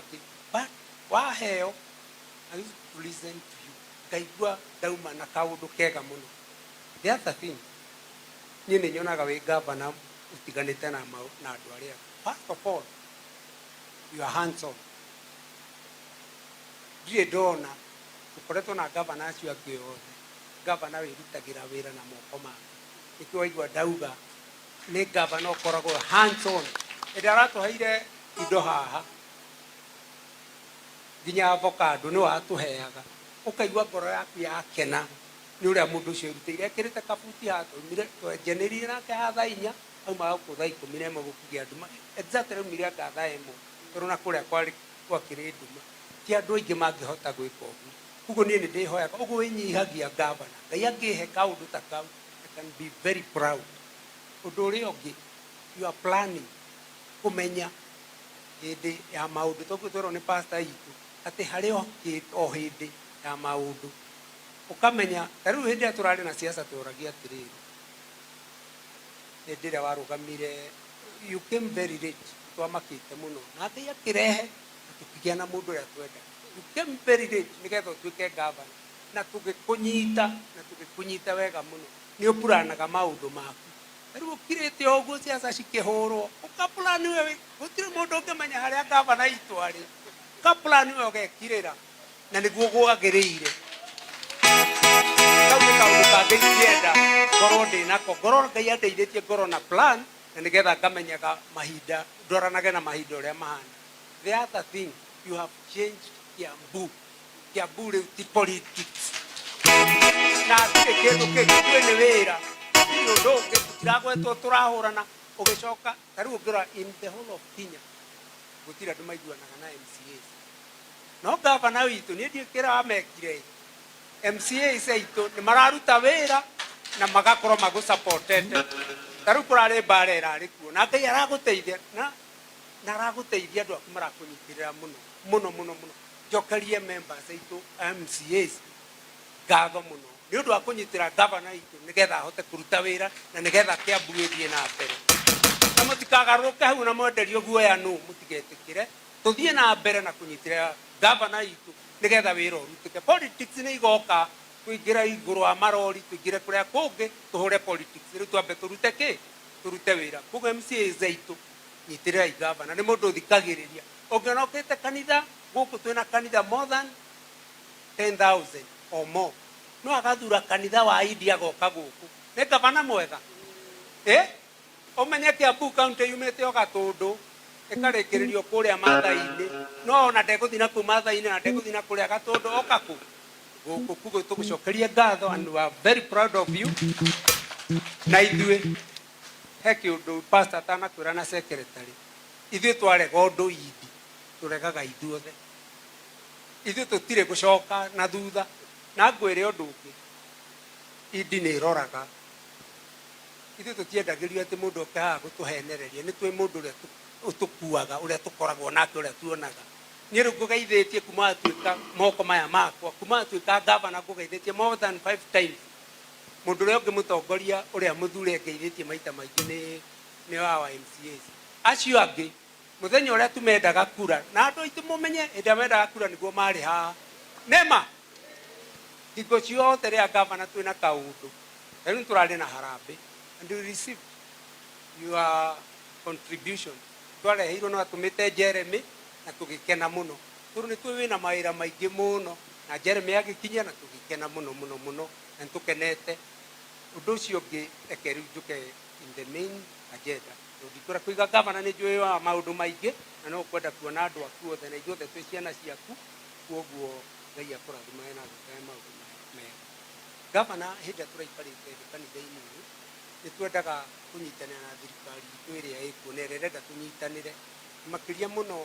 Angĩ, but waheo, I used to listen to you, ngaigua ndauma na kaũndũ kega mũno. The other thing, niĩ nĩ nyonaga wĩ gavana ũtiganĩte na andũ arĩa angĩ. First of all, you are handsome. Ndirĩ ndona, tũkoretwo na gavana acio angĩ othe, gavana wĩrutagĩra wĩra na moko make. Nĩkĩo waigua ndauga nĩ gavana ũkoragwo hands on. Hĩndĩ aratũheire indo haha, nginya avocado nĩwe atũheaga, ũkaigua ngoro yaku yakena nĩ ũrĩa mũndũ ũcio erutĩire. Ekĩrĩte kabuti haha, twaumire twenjanĩrire nake haha thaa 4, auma gũkũ thaa 11 gũkĩgĩa nduma. Exactly aumire anga thaa 1, tondũ na kũrĩa kwarĩ gwakĩrĩ nduma. Ti andũ aingĩ mangĩhota gwĩka ũguo. Koguo niĩ nĩ ndĩhoyaga ũguo wĩnyihagia gavana, Ngai angĩhe kaũndũ ta kau, I can be very proud. Ũndũ ũrĩa ũngĩ, you are planning, kũmenya hĩndĩ ya maũndũ, toguo twerwo nĩ pastor itũ atĩ harĩ o hĩndĩ ya maũndũ, ũkamenya ta rĩu hĩndĩ ĩrĩa tũrarĩ na siasa tworagia atĩrĩrĩ, hĩndĩ ĩrĩa warũgamire, you came very late, twamakĩte mũno na Ngai akĩrehe na tũkĩgĩa na mũndũ ũrĩa twendaga. You came very late nĩgetha ũtuĩke gavana, na tũgĩkũnyita, na tũgĩkũnyita wega mũno. Nĩ ũpuranaga maũndũ maku. Rĩu ũkirĩte o ũguo siasa cikĩhũrwo, ũkaplan we, gũtirĩ mũndũ ũngĩmenya harĩa gavana itũ arĩ. Ũkaplan we ũgekirĩra, na nĩguo gwagĩrĩire. Kau nĩ kaũndũ kangĩ ingĩenda ngorwo ndĩ nako, ngorwo Ngai andeithĩtie ngorwo na plan, na nĩgetha ngamenyaga mahinda, ndwaranage na mahinda ũrĩa mahana. The other thing, you have changed Kiambu. Kiambu rĩu ti politics. Na hatirĩ kĩndũ kĩngĩ, ithuĩ nĩ wĩra, hatirĩ ũndũ ũngĩ, tũtiragwetwo tũrahũrana, ũgĩcoka, ta rĩu ũngĩrora in the whole of Kenya, gũtirĩ andũ maiguanaga na MCAs. No gavana witũ, niĩ ndiũĩ kĩrĩa amekire ĩ, MCAs aitũ nĩ mararuta wĩra na magakorwo magũsupportete. Ta rĩu kũrarĩ mbara ĩrarĩ kuo, na Ngai aragũteithia, na aragũteithia, andũ aku marakũnyitĩrĩra mũno mũno mũno mũno. Njokerie members aitũ MCAs ngatho mũno nĩ ũndũ wa kũnyitĩra gavana itũ nĩgetha ahote kũruta wĩra na nĩgetha Kiambu ĩthiĩ na mbere. Na mũtikagarũrũke hau na mwenderio guoya nũ, mũtigetĩkĩre, tũthiĩ na mbere na kũnyitĩrĩra gavana itũ nĩgetha wĩra ũrutĩke. Politics nĩ igoka, tũingĩre igũrũ wa marori, tũingĩre kũrĩa kũngĩ, tũhũre politics. Rĩu twambe tũrute kĩ? Tũrute wĩra. Koguo MCAs aitũ, nyitĩrĩrai gavana, nĩ mũndũ ũthikagĩrĩria. Ũngĩona ũkĩte kanitha, gũkũ twĩna kanitha more than 10,000 or more, no agathura kanitha wa India agoka gũkũ. Nĩ gavana mwega. Eh? Ũmenye Kiambu County yumĩte o Gatũndũ, ĩkarĩkĩrĩrio kũrĩa Maathai-inĩ, no ona ndegũthiĩ na kũu Maathai-inĩ na ndegũthiĩ na kũrĩa Gatũndũ, oka kũ? Gũkũ. Koguo tũgũcokerie ngatho and we are very proud of you. Na ithuĩ, he kĩũndũ pastor atanakwĩra na secretary, ithuĩ twarega ũndũ indi, tũregaga ithuothe. Ithuĩ tũtirĩ gũcoka na thutha. Na ngwĩre ũndũ ũngĩ, indi nĩ ĩroraga. Ithuĩ tũtiendagĩrio atĩ mũndũ oke haha gũtũhenereria, nĩ tũĩ mũndũ ũrĩa ũtũkuaga, ũrĩa tũkoragwo nake, ũrĩa tuonaga. Niĩ rĩu ngũgeithĩtie kuma watuĩka moko maya makwa, kuma watuĩka gavana ngũgeithĩtie more than five times. Mũndũ ũrĩa ũngĩ mũtongoria ũrĩa mũthure ngeithĩtie maita maingĩ nĩ wa MCAs. Acio angĩ, mũthenya ũrĩa tu mendaga kura, na andũ aitũ mũmenye hĩndĩ ĩrĩa mendaga kura nĩguo marĩ haha. Nĩma? Hingo ciothe rĩrĩa gavana twĩna kaũndũ, ta rĩu nĩtũrarĩ na harambee, and we received your contribution. Twareheirwo nĩ watũmĩte Jeremy na tũgĩkena mũno. Tondũ nĩ tũĩ wĩna mawĩra maingĩ mũno, na Jeremy agĩkinya na tũgĩkena mũno mũno mũno, na nĩtũkenete. Ũndũ ũcio ũngĩ, reke rĩu njũke in the main agenda. Tondũ ndikwenda kũiga gavana, nĩ njũĩ wa maũndũ maingĩ, na no ũkwenda kuona andũ aku othe, na ithuothe twĩ ciana ciaku, koguo Ngai akũrathimage na agwĩkage maũndũ mega. Gavana, hĩndĩ ĩrĩa tũraikarĩte thĩ kanitha-inĩ ũyũ, nĩ twendaga kũnyitanĩra na thirikari itũ ĩrĩa ĩkuo na ĩrĩa ĩrenda tũnyitanĩre, makĩria mũno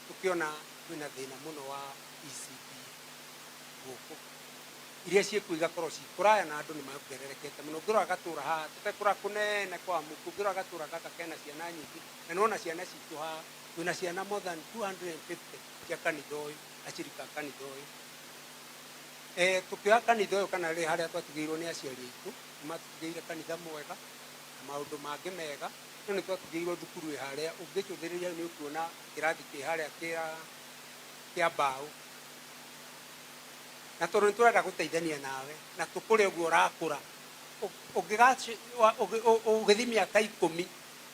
tũkĩona kwĩna thĩna mũno wa ECD gũkũ. Iria ciĩkuo igakorwo ci kũraya na andũ nĩ mongererekete mũno. Ũngĩrora gatũra haha, tũtekũrora kũnene kwa Muku, ũngĩrora gatũra gaka kena ciana nyingĩ, na nĩwona ciana citũ haha, twĩna ciana more than 250 cia kanitha ũyũ, acirika a kanitha ũyũ. Tũkĩoya kanitha ũyũ kana harĩa twatigĩirwo nĩ aciari aitũ, nĩ matũtigĩire kanitha mwega na maũndũ mangĩ mega, no nĩ twatigĩirwo thukuru ĩ harĩa, ũngĩcũthĩrĩria nĩ ũkuona kĩrathi kĩ harĩa kĩa Kĩa mbaũ. Na tondũ nĩ tũrenda gũteithania nawe na tũkũre ũguo ũrakũra, ũgĩthiĩ mĩaka ikũmi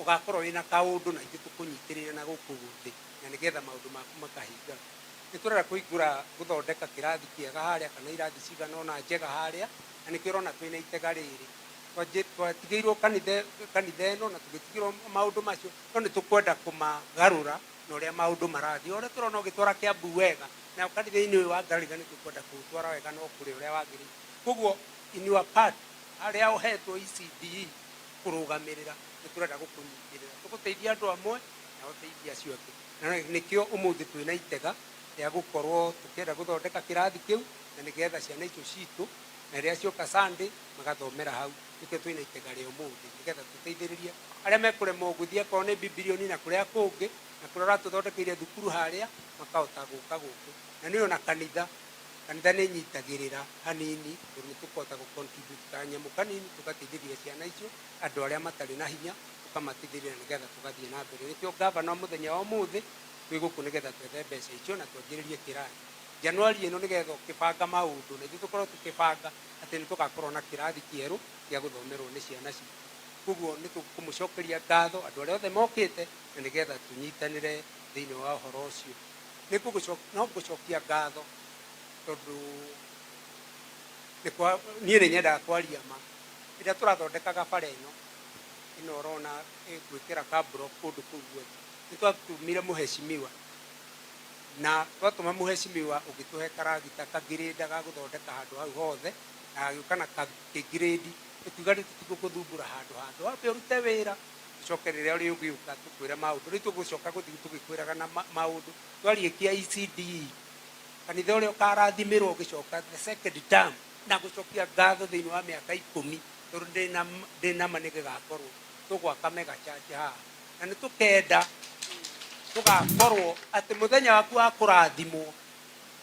ũgakorwo wĩna kaũndũ na ithuĩ tũkũnyitĩrĩre na gũkũ thĩ na nĩgetha maũndũ maku makahinga. Nĩ tũrenda kũhingũra gũthondeka kĩrathi kĩega harĩa kana irathi cigana ũna njega harĩa na nĩkĩo ũrona twĩna itega rĩrĩ. Twatigĩirwo kanitha kanitha ĩno na tũgĩtigĩrwo maũndũ macio no nĩ tũkwenda kũmagarũra na ũrĩa maũndũ marathiĩ. O ũrĩa tũrona ũgĩtwara Kiambu wega, nayo kanitha-inĩ ũyũ wa Ngariga nĩ tũkwenda kũũtwara wega na ũkũre ũrĩa wagĩrĩire. Kwoguo in your part, harĩa ũhetwo ECDE kũrũgamĩrĩra, nĩ tũrenda gũkũnyitĩrĩra. Tũgũteithia andũ amwe, nawe ũteithie acio angĩ. Na nĩkĩo ũmũthĩ twĩna itega rĩa gũkorwo tũkĩenda gũthondeka kĩrathi kĩu, na nĩgetha ciana icio citũ, na rĩrĩa cioka Sunday, magathomera hau. Nĩkĩo twĩna itega rĩa ũmũthĩ, nĩgetha tũteithĩrĩrie arĩa mekũremwo gũthiĩ akorwo nĩ Bibilioni na kũrĩa kũngĩ, na kũrĩa ũratũthondekeire thukuru harĩa, makahota gũka gũkũ. Na nĩ ona kanitha, kanitha nĩ ĩnyitagĩrĩra hanini, tondũ nĩ tũkũhota gũ contribute kanyamũ kanini, tũgateithĩrĩria ciana icio, andũ arĩa matarĩ na hinya, tũkamateithĩrĩria nĩgetha tũgathiĩ na mbere. Nĩkĩo ngavana mũthenya wa ũmũthĩ, twĩ gũkũ nĩgetha twethe mbeca icio na twanjĩrĩrie kĩrathi. January ĩno nĩgetha ũkĩbanga maũndũ, na ithuĩ tũkorwo tũkĩbanga atĩ nĩ tũgakorwo na kĩrathi kĩerũ gĩa gũthomerwo nĩ ciana citũ. Koguo nĩ tũkũmũcokeria ngatho andũ arĩa othe mokĩte na nĩgetha tũnyitanĩre thĩinĩ wa ũhoro ũcio. No ngũcokia ngatho tondũ niĩ nĩ nyendaga kwaria ma. Rĩrĩa tũrathondekaga bara ĩno, ĩno ũrona ĩgwĩkĩra kablock kũndũ kũu guothe, nĩ twatũmire mũhecimiwa na twatũma mũhecimiwa ũgĩtũhe karagita kangirĩnda ga gũthondeka handũ hau hothe, na gagĩũka na gakĩngirĩndi, tũkiuga rĩu tũtigũgũthumbũra handũ hangĩ, wambe ũrute wĩra, tũcoke rĩrĩa ũrĩũgĩũka tũkwĩre maũndũ. Rĩu tũgũcoka gũthiĩ tũgĩkwĩraga na maũndũ. Twarĩkia ECDE, kanitha ũrĩa ũkarathimĩrwo ũgĩcoka the second term na gũcokia ngatho thĩinĩ wa mĩaka ikũmi, tondũ ndĩna ma nĩ gĩgakorwo tũgwaka mega church haha. Na nĩ tũkenda tũgakorwo atĩ mũthenya waku wa kũrathimwo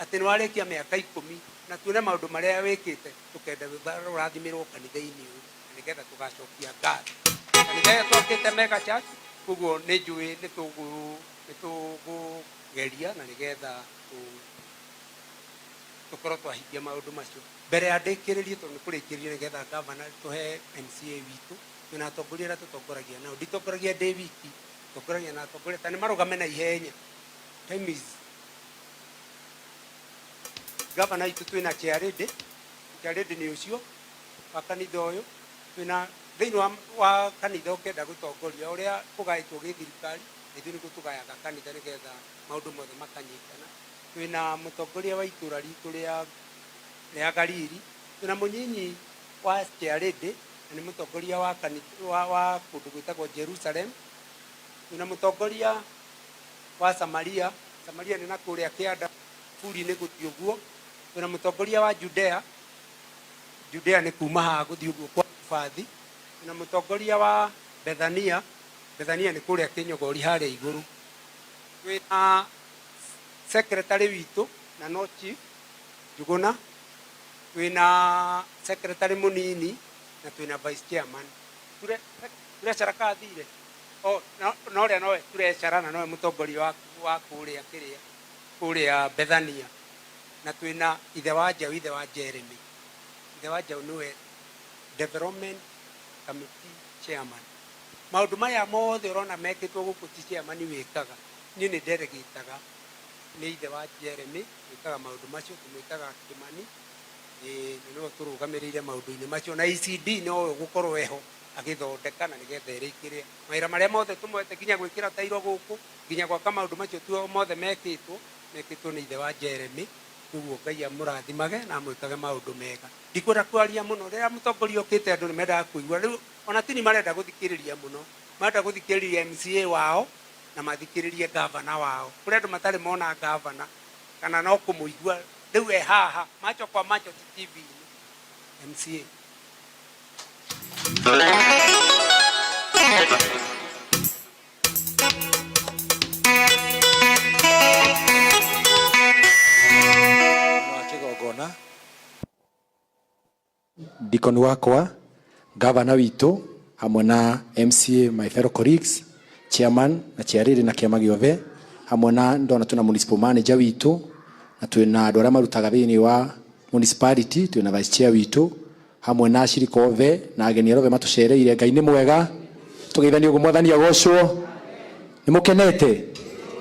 atĩ nĩ warĩkia mĩaka ikũmi na tuone maũndũ marĩa wĩkĩte, tũkenda ũrathimĩrwo kanitha-inĩ ũyũ na nĩgetha tũgacokia ngatho. Kanitha ĩyo twakĩte mega church, koguo nĩ njũĩ nĩ tũkũgeria na nĩgetha tũkorwo twahingia maũndũ macio. Mbere ya ndĩkĩrĩrie, tondũ nĩ kũrĩkĩrĩria nĩgetha ngavana tũhe MCA witũ, twĩna atongoria arĩa tũtongoragia nao. Nditongoragia ndĩ wiki, tongoragia na atongoria, ta nĩ marũgame na ihenya. Time is gavana witũ twĩna chairlady, chairlady nĩ ũcio wa kanitha ũyũ, twĩna thĩinĩ wa kanitha ũkĩenda gũtongoria ũrĩa ũgaĩtwo gĩthirikari, na ithuĩ nĩguo tũgayaga kanitha nĩgetha maũndũ mothe makanyitana. Twĩna mũtongoria wa itũra ritũ rĩa Galili, twĩna mũnyinyi wa chairlady na nĩ mũtongoria wa kanitha wa kũndũ gwĩtagwo Jerusalem, twĩna mũtongoria wa Samaria, Samaria nĩ na kũrĩa kĩanda buri-inĩ gũthiĩ ũguo, twĩna mũtongoria wa Judea, Judea nĩ kuma haha gũthiĩ ũguo kwa Bathi, twĩna mũtongoria wa Bethania, Bethania nĩ kũrĩa Kĩnyogori harĩa igũrũ, twĩna secretary witũ na no chief Njuguna, twĩna secretary mũnini na twĩna vice chairman. Treasurer kathire? Oh, na ũrĩa nowe treasurer na nowe mũtongoria wa kũrĩa kĩrĩa kũrĩa Bethania. Na twĩna ithe wa Njaũ, ithe wa Jeremy. Ithe wa Njaũ nĩwe development committee chairman. Maũndũ maya mothe ũrona mekĩtwo gũkũ ti chairman wĩkaga, niĩ nĩ nderegĩtaga, nĩ ithe wa Jeremy wĩkaga maũndũ macio, tũmwĩtaga Kĩmani, na nĩwe ũtũrũgamĩrĩire maũndũ-inĩ macio, na ECD nowe ũgũkorwo eho agĩthondeka na nĩgetha ĩrĩkĩrĩre mawĩra marĩa mothe tũmoete nginya gwĩkĩra tairo gũkũ, nginya gwaka maũndũ macio mothe mekĩtwo, mekĩtwo nĩ ithe wa Jeremy. Koguo Ngai amũrathimage na amwĩkage maũndũ mega. Ndikwenda kwaria mũno, rĩrĩa mũtongoria okĩte andũ nĩ mendaga kũigua, rĩu ona tini marenda gũthikĩrĩria mũno, marenda gũthikĩrĩria MCA wao na mathikĩrĩrie ngavana wao. Kũrĩ andũ matarĩ mona ngavana kana no kũmũigua, rĩu e haha macho kwa macho ti TV-inĩ. MCA. Wa kĩgongona dikoni wakwa, gavana witũ hamwe na MCA, my fellow colleagues, chairman na chairlady na kĩama gĩothe, Hamwe na ndona twina municipal manager witũ, na twina andũ arĩa marutaga thĩinĩ wa municipality, twina vice chair witũ, hamwe na acirika othe na ageni arĩa othe matũcereire. Ngai nĩ mwega. Tũgeithanie ũguo, Mwathani agocwo. Nĩ mũkenete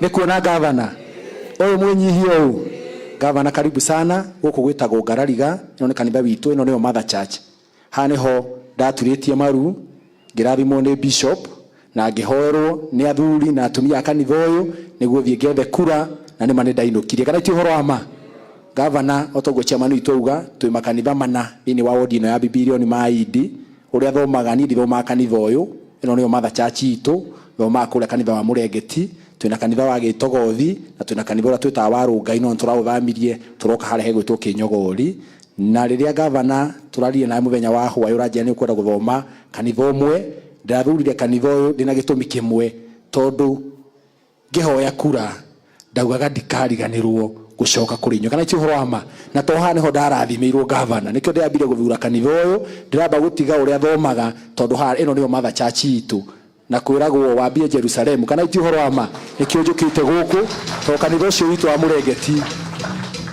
nĩ kuona gavana ũyũ mwĩnyihia ũũ? Gavana, karibu sana. Gũkũ gwĩtagwo Ngarariga. Ĩno nĩ kanitha witũ, ĩno nĩyo Mother Church. Haha nĩho ndaturĩtie maru, ngĩrathimwo nĩ bishop na ngĩhoerwo nĩ athuri na atumia a kanitha ũyũ nĩguo thiĩ ngethe kura, na nĩma nĩ ndainũkirie. Kana ti ũhoro wa ma, gavana? O toguo chairman witũ auga, twĩ makanitha mana thĩinĩ wa wodi ĩno ya Bibilioni ma Indi. Ũrĩa thomaga niĩ, ndithomaga kanitha ũyũ, ĩno nĩyo Mother Church itũ. Thomaga kũrĩa kanitha wa Mũrengeti. Twĩna kanitha wa Gĩtogothi na twĩna kanitha ũrĩa twĩtaga wa Rũngai, no nĩtũraũthamirie, tũroka harĩa hegwĩtwo Kĩnyogori. Na rĩrĩa gavana tũraririe nawe mũthenya wa hwaĩ, ũranjĩra nĩ ũkwenda gũthoma kanitha ũmwe, ndĩrathurire kanitha ũyũ ndĩna gĩtũmi kĩmwe, tondũ ngĩhoya kura ndaugaga ndikariganĩrwo gũcoka kũrĩ inyuĩ. Kana ti ũhoro wa ma? Na to haha nĩho ndarathimĩirwo, gavana, nĩkĩo ndĩrambire gũthura kanitha ũyũ. Ndĩramba gũtiga ũrĩa thomaga, tondũ haha ĩno nĩyo Mother Church itũ, na kwĩragwo wambie Jerusalemu. Kana ti ũhoro wa ma? Nĩkĩo njũkĩte gũkũ, tondũ kanitha ũcio witũ wa Mũrengeti,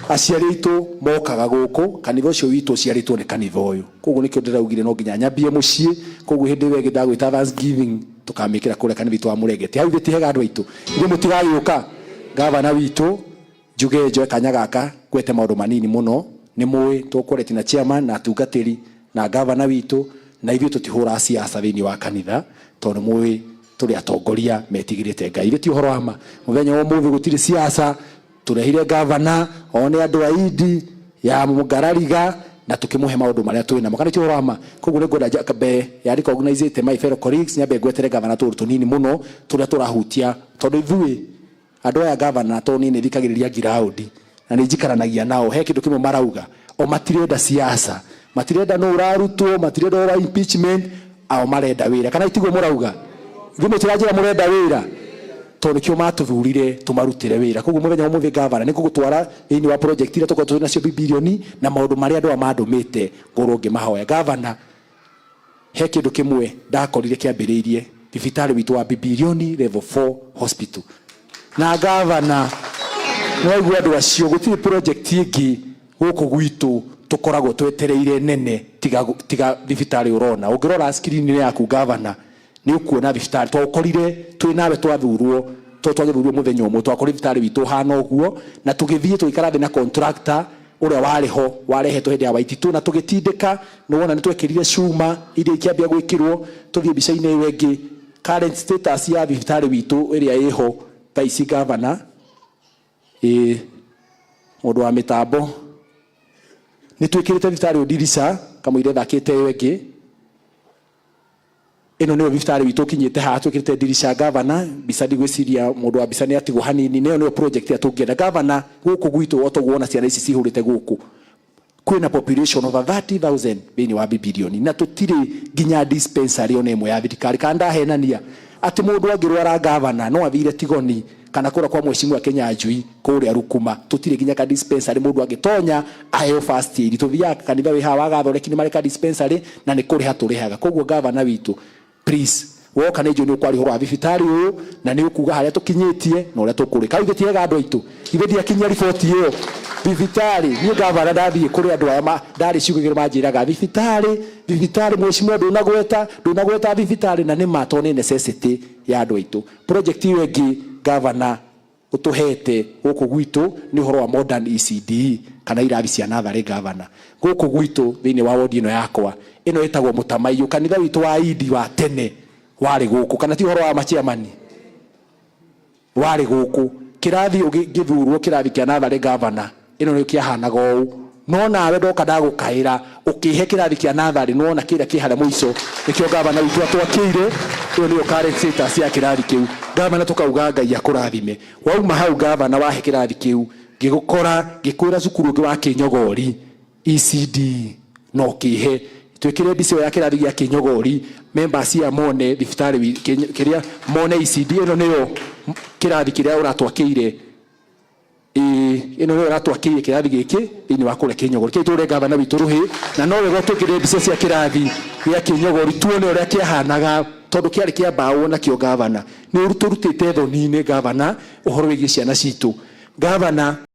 aciari aitũ mokaga gũkũ. Kanitha ũcio witũ ũciarĩtwo nĩ kanitha ũyũ, koguo nĩkĩo ndĩraugire no nginya nyambie mũciĩ. Koguo hĩndĩ ĩyo ĩngĩ ndagwĩta Thanksgiving, tũkamĩkĩra kũrĩa kanitha witũ wa Mũrengeti. Hau ithuĩ ti hega, andũ aitũ? Ithuĩ mũtigagĩũka. Gavana witũ, njuge njoe kanya gaka ngwete maũndũ manini mũno. Nĩ mũĩ tũkwaretie na chairman na atungatĩri na gavana witũ, na ithuĩ tũtihũraga siasa thĩinĩ wa kanitha, tondũ nĩ mũĩ tũrĩ atongoria metigĩrĩte Ngai. Ithuĩ ti ũhoro wa ma? Mũthenya wa ũmũthĩ gũtirĩ siasa. Tũrehire gavana one andũ a Indi ya Ngarariga na tukĩmũhe maũndũ marĩa twĩ namo. Kana ti ũhoro wa ma? Koguo nĩ ngwenda mbere ya recognizĩte my fellow colleagues, nyambe ngwetere gavana tũũndũ tũnini mũno tũrĩa tũrahutia, tondũ ithuĩ andũ aya, gavana, tondũ niĩ nĩ thikagĩrĩria ground na nĩ njikaranagia nao, he kĩndũ kĩmwe marauga: o matirenda siasa, matirenda nũ ũrarutwo, matirenda ũra impeachment, ao marenda wĩra. Kana itiguo mũrauga? Ithuĩ mũtiranjĩra mũrenda wĩra, tondũ nĩkĩo matũthurire tũmarutĩre wĩra. Koguo mũthenya wa ũmũthĩ, gavana, nĩ ngũgũtwara thĩinĩ wa project iria tũkoragwo twĩ nacio bilioni na maũndũ marĩa andũ aya mandũmĩte ngorwo ngĩmahoya. Gavana, he kĩndũ kĩmwe ndakorire kĩambĩrĩirie thibitarĩ witũ wa Bibilioni Level 4 Hospital. Na gavana, nĩwaigua andũ acio, gũtirĩ project ĩngĩ gũkũ gwitũ tũkoragwo twetereire nene tiga thibitarĩ. Ũrona, ũngĩrora screen yaku, gavana, nĩ ũkuona thibitarĩ twaũkorire twĩ nawe twathurwo, to twagĩthurwo mũthenya ũmwe, twakorire thibitarĩ witũ ũhana ũguo, na tũgĩthiĩ tũgĩikara thĩ na contractor ũrĩa warĩ ho warehetwo hĩndĩ ya Waititũ, na tũgĩtindĩka. Nĩ wona nĩ twekĩrire cuma iria ikĩambia gwĩkĩrwo. Tũthiĩ mbica-inĩ ĩyo ĩngĩ, current status ya thibitarĩ witũ ĩrĩa ĩho thaa ici, gavana. Ĩ mũndũ wa mĩtambo, nĩ twĩkĩrĩte thibitarĩ ũyũ ndirica kamũira ĩthakĩte ĩyo ĩngĩ. Ĩno nĩyo thibitarĩ witũ ũkinyĩte haha, twĩkĩrĩte ndirica, gavana. Mbica ndigwĩciria mũndũ wa mbica nĩ atigwo hanini. Nĩyo nĩyo project ĩrĩa tũngĩenda, gavana, gũkũ gwitũ. O toguo wona ciana ici cihũrĩte gũkũ, kwĩna population over 30,000 thĩinĩ wa Bibilioni, na tũtirĩ nginya dispensary ona ĩmwe ya thirikari. Kana ndahenania atĩ mũndũ angĩrwara, gavana, no athire Tigoni kana kũrĩa kwa mheshimiwa Kenyanjui kũrĩa Rukuma? Tũtirĩ nginya ka dispensary mũndũ angĩtonya aheo first aid. Tũthiaga kanitha wĩ haha wa Gathoreki, nĩ marĩ ka dispensary na nĩ kũrĩha tũrĩhaga. Koguo gavana witũ, please, woka nĩ njũĩ nĩ ũkwaria ũhoro wa thibitarĩ ũyũ na nĩ ũkuga harĩa tũkinyĩtie na ũrĩa tũkũrĩka. Hau gĩtiega, andũ aitũ? Ithe ndiakinyia riboti ĩyo thibitarĩ. Niĩ gavana ndathiĩ kũrĩ andũ aya ndarĩ ciugo igĩrĩ manjĩraga thibitarĩ, thibitarĩ, mheshimiwa, ndũnagweta, ndũnagweta thibitarĩ. Na nĩ ma, tondũ nĩ necessity ya andũ aitũ. Project ĩyo ĩngĩ, gavana, ũtũhete gũkũ gwitũ nĩ ũhoro wa modern ECDE kana irathi cia natharĩ. Gavana, gũkũ gwitũ thĩinĩ wa wodi ĩno yakwa, ĩno ĩtagwo Mũtamaiyũ, kanitha witũ wa Indi wa tene warĩ gũkũ. Kana ti ũhoro wa machiamani? Warĩ gũkũ kĩrathi ũgĩthurwo kĩrathi kĩa natharĩ, gavana, ĩno nĩ kĩahanaga ũũ. No nawe ndoka ndagũkaĩra ũkĩhe kĩrathi kĩa natharĩ, nĩwona kĩrĩa kĩ harĩa mũico nĩkĩo gavana witũ atwakĩire. Ĩyo nĩyo current status ya kĩrathi kĩu, gavana. Tũkauga Ngai akũrathime. Wauma hau, gavana, wahe kĩrathi kĩu, ngĩgũkora ngĩkwĩra cukuru ũngĩ wa Kĩnyogori ECD no kĩhe. Twĩkĩre mbica ĩyo ya kĩrathi gĩa Kĩnyogori, members aya mone thibitarĩ kĩrĩa mone ECD. Ĩno nĩyo kĩrathi kĩrĩa ũratwakĩire. Ĩĩ, ĩno nĩyo ũratwakĩire, kĩrathi gĩkĩ thĩinĩ wa kũrĩa Kĩnyogori kĩu. Tũre gavana witũ rũhĩ, na no wega twĩkĩre mbica cia kĩrathi gĩa Kĩnyogori tuone ũrĩa kĩahanaga. Tondu kiarĩ kĩa mbaũ nakĩo, gavana, nĩ tũrutĩte thoni-inĩ, gavana, ũhoro wĩgiĩ ciana citũ, gavana.